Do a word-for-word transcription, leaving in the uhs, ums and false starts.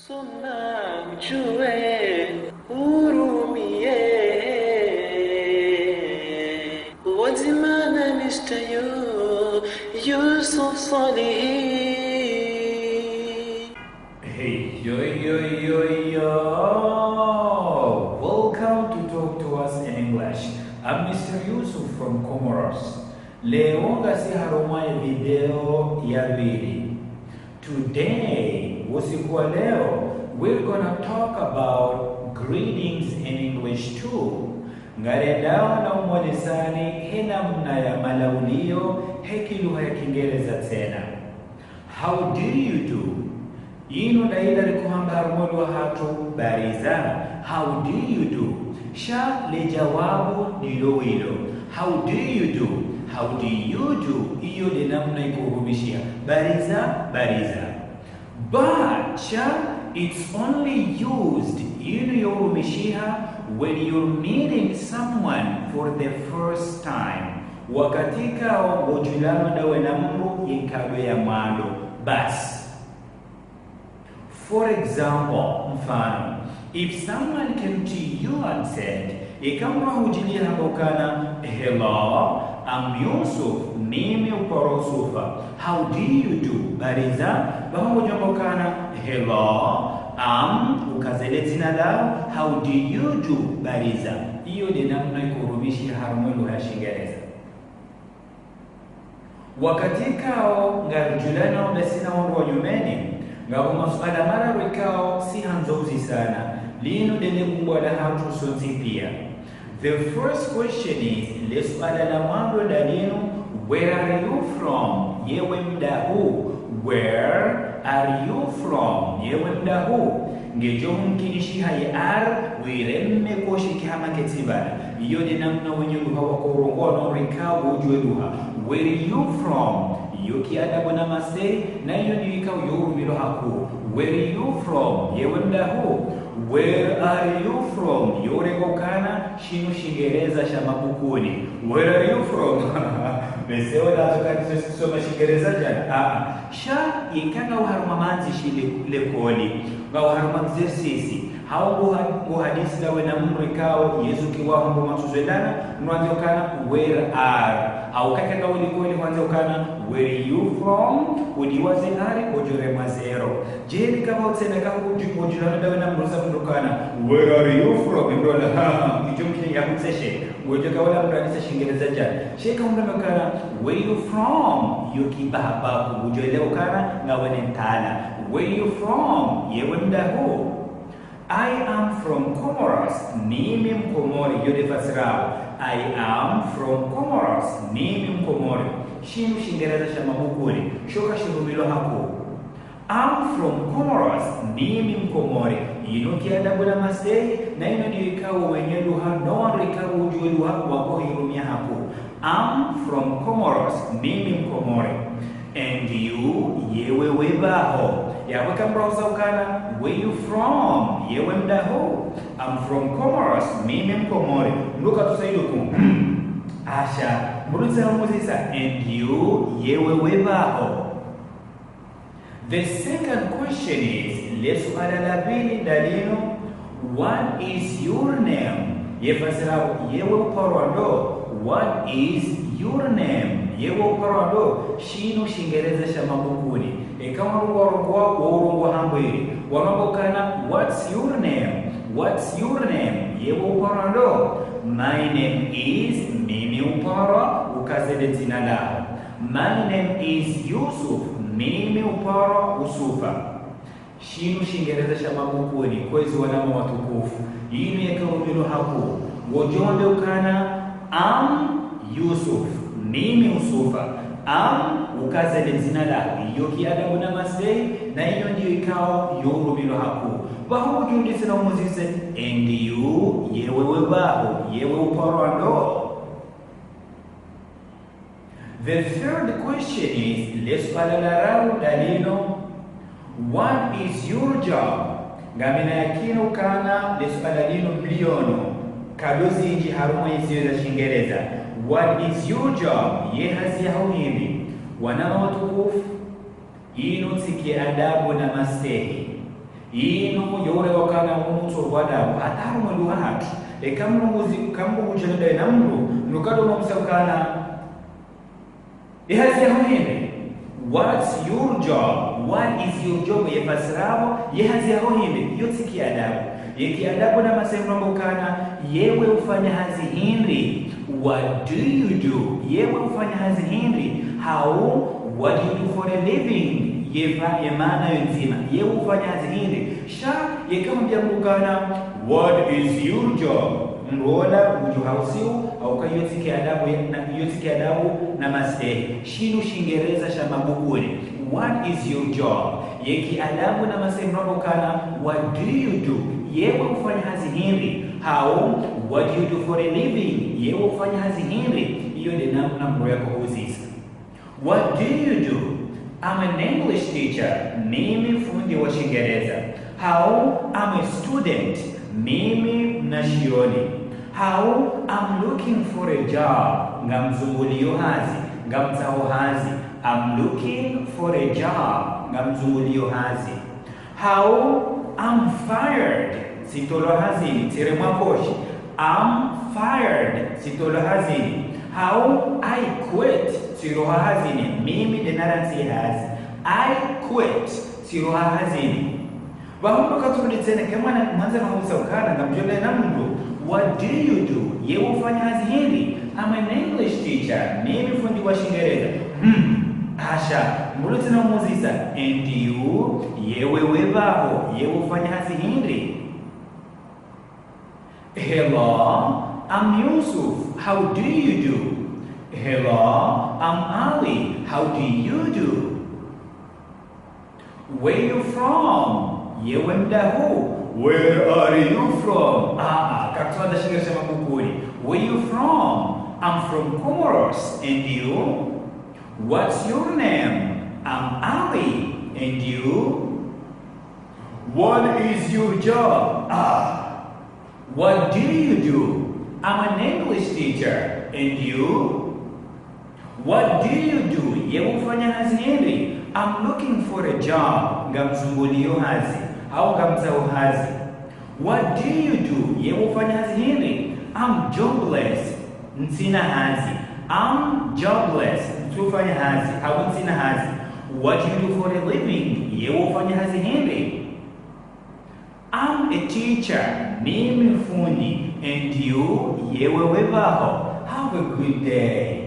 Soma udjuwe, urumie. Wadzima na Mister Yu-, Yusuf Salihi. Hey, yo, yo, yo, yo. Welcome to Talk to Us in English. I'm Mister Yusuf from Comoros. Leo ngasi harumwa ye video ya pvili. Today, usiku wa leo, we're gonna talk about greetings in English too. Ngarendao na umwonesani he namna ya malaulio he kiluha ya Kingereza tsena. How do you do? Inu nda ila rikohamba harumwa lugha hatru bariza. How do you do? Sha le jawabu ndilo wilo. How do you do? How do you do? Iyo nde namna ikohurumishiha. Bariza, bariza. But, sha, it's only used, inu yohurumishiha when you're meeting someone for the first time. Wakati kao ngudjulanao ndawe na mndru ye nkado ya mwando. Basi. For example, mfano, if someone came to you and said, eka mndru ahudjilia hamba ukana, "Hello, I'm Yusuf, mimi uparwa Usufa. How do you do?" Bariza, baho ngodjo hamba ukana, "Hello, I'm," ukaze le dzina laho, "how do you do?" Bariza. Iyo nde namna ikohurumishiha harumwa lugha ya Shingereza. Wakati kao ngaridjulanao ndasi na wandru wa nyumeni, ngapvo masuala mararu ikao sihandzo uzisana, linu nde le bumbwa la hatru sontsi pia. The first question is, le suala la mwando nda linu, where are you from? Yewe mdahu. Where are you from? Yewe mdahu. Ngedjo mkinishiha ye are, wire mme koshi kihama ketsi bala. Iyo nde namna wenye lugha wakorongoa no rikao udjuwe lugha. Where you from? Iyo ki adabu na mastehi, na iyo ndiyo ikao yorumilwa hakuu. Where you from? Yewe mdahu. Where are you from? Yo rengo ukana, shinu Shingereza sha mabukuni. Where are you from? Bese wala atoka nizo soma Shingereza djana. Ah, ah. Sha, yeka ngawe harumwa mandzishi le-, lekoli. Ngawe harumwa exercice. Hau nguha-, nguhadisi ndawe na mndru ikao, yezukiwa hamba matsuzo elana, mwandze ukana, where are? Hau kaka ngawe likoli mwandze ukana, where you from? Udiwaze are, udjoremwa zéro. Djeli kama utsena ka udju-, udjulana ndawe na mndru za mndru ukana, where are you from? Mndru ola, ha, ha, idjo mkini ya kutseshe. Ngudjo ka wala mndru hadisa Shingereza djana. Sheka mndru ukana, where you from? Yo ki baha baku, udjo elewa ukana, ngawe ne ntala. Where you from? Yewe mdahu. I am from Comoros, mimi Mkomori, yo nde fasirao. I am from Comoros, mimi Mkomori. Shinu Shingereza sha mabukuni, sho kashirumilwa hakuu. I'm from Comoros, mimi Mkomori. Inu ki adabu na mastehi, na inu ndiyo ikao wenye lugha, no wandru ikao udjuwe lugha, wakohirumia hakuu. I'm from Comoros, mimi Mkomori. And you, yewe we baho. Yapvo eka mndru ahuza ukana, where you from? Yewe mdahu. I'm from Comoros, mimi Mkomori. Mndru katsusa iduku. Asha, mndru tsi hamuzisa, and you, yewe we baho. The second question is, le suala la pvili nda linu, what is your name? Ye fasirao, yewe uparwa ndo? What is your name? Yewe uparwa ndo? Shinu Shingereza sha mabukuni. Eka wandru ngwarongoao, wo urongoa hambwili. Wanu wamba ukana, what's your name? What's your name? Yewe uparwa ndo? My name is, mimi uparwa, ukaze le dzina laho. My name is Yusuf, mimi uparwa Usufa. Shinu Shingereza sha mabukuni, kwezi wananya watukufu. Inu yeka urumilwa hakuu. Ngodjo wambe ukana, I'm Yusuf, mimi Usufa. I'm, ukaze le dzina laho. Iyo ki adabu na mastehi, na iyo ndiyo ikao yorumilwa hakuu. Baho udjulise na umuzise, and you, yewe we baho, yewe uparwa ndo? The third question is, le suala la raru nda linu, what is your job? Ngamina yakini ukana le suala linu mliono, kado zindji harumwa iziyo za Shingereza. What is your job? Ye hazi yaho hindri? Wananya watukufu, inu tsi ki adabu na mastehi. Inu yo urewa ukana unu tso wada, hata harumwa lugha hatru. Eka mndru nguzi, eka mndru ngudjo nena na mndru, nukado mwamusa ukana, ye hazi yaho hindri? What's your job? What is your job? Ye fasiri yaho, ye hazi yaho hindri? Iyo tsi kiadabu. Ye kiadabu namase mndru yambe ukana, yewe ufanya hazi hindri? What do you do? Yewe ufanya hazi hindri? Hau, what do you do for a living? Ye fa-, ye maana yo ndzima. Yewe ufanya hazi hindri? Sha, yeka mwambia mndru ukana, what is your job? Mndru ola, ngudjo hausiwa, hauka iyo tsi kiadabu, na, iyo tsi kiadabu namase. Shinu Shingereza sha mabukuni. What is your job? Ye kiadabu namase mndru yambe ukana, what do you do? Yewe ufanya hazi hindri? Hau, what do you do for a living? Yewe ufanya hazi hindri? Iyo nde namna mndru yakouzisa. What do you do? I'm an English teacher. Mimi fundi wa Shingereza. Hau, I'm a student. Mimi mnashioni. Hau, I'm looking for a job. Ngamzunguliyo hazi. Ngamtsaho hazi. I'm looking for a job. Ngamzunguliyo hazi. Hau, I'm fired. Tsitolwa hazini, tsiremwa koshi. I'm fired. Tsitolwa hazini. Hau, I quit. Tsiroha hazini. Mimi nde narantsi hazi. I quit. Tsiroha hazini. Pvahanu katsurudi tsena, eka mwana, mwandza na hausa ukana, ngamdjo nena na mndru, what do you do? Yewe ufanya hazi hindri? I'm an English teacher. Mimi fundi wa Shingereza. Hmm. Asha, mndru tsena umuzisa, and you? Yewe we pvaho, yewe ufanya hazi hindri? Hello, I'm Yusuf. How do you do? Hello, I'm Ali. How do you do? Where you from? Yewe mdahu? Where are you from? Ah, ah, katswada Shingereza sha mabukuni. Where you from? I'm from Comoros. And you? What's your name? I'm Ali. And you? What is your job? Ah. What do you do? I'm an English teacher. And you? What do you do? Yewe ufanya hazi hindri? I'm looking for a job. Ngamzunguliyo hazi. Hau ngamtsaho hazi. What do you do? Yewe ufanya hazi hindri? I'm jobless. Ntsina hazi. I'm jobless. Ntsufanya hazi. Hau ntsina hazi. What do you do for a living? Yewe ufanya hazi hindri? I'm a teacher. Mimi fundi. And you? Yewe we pvaho. Have a good day.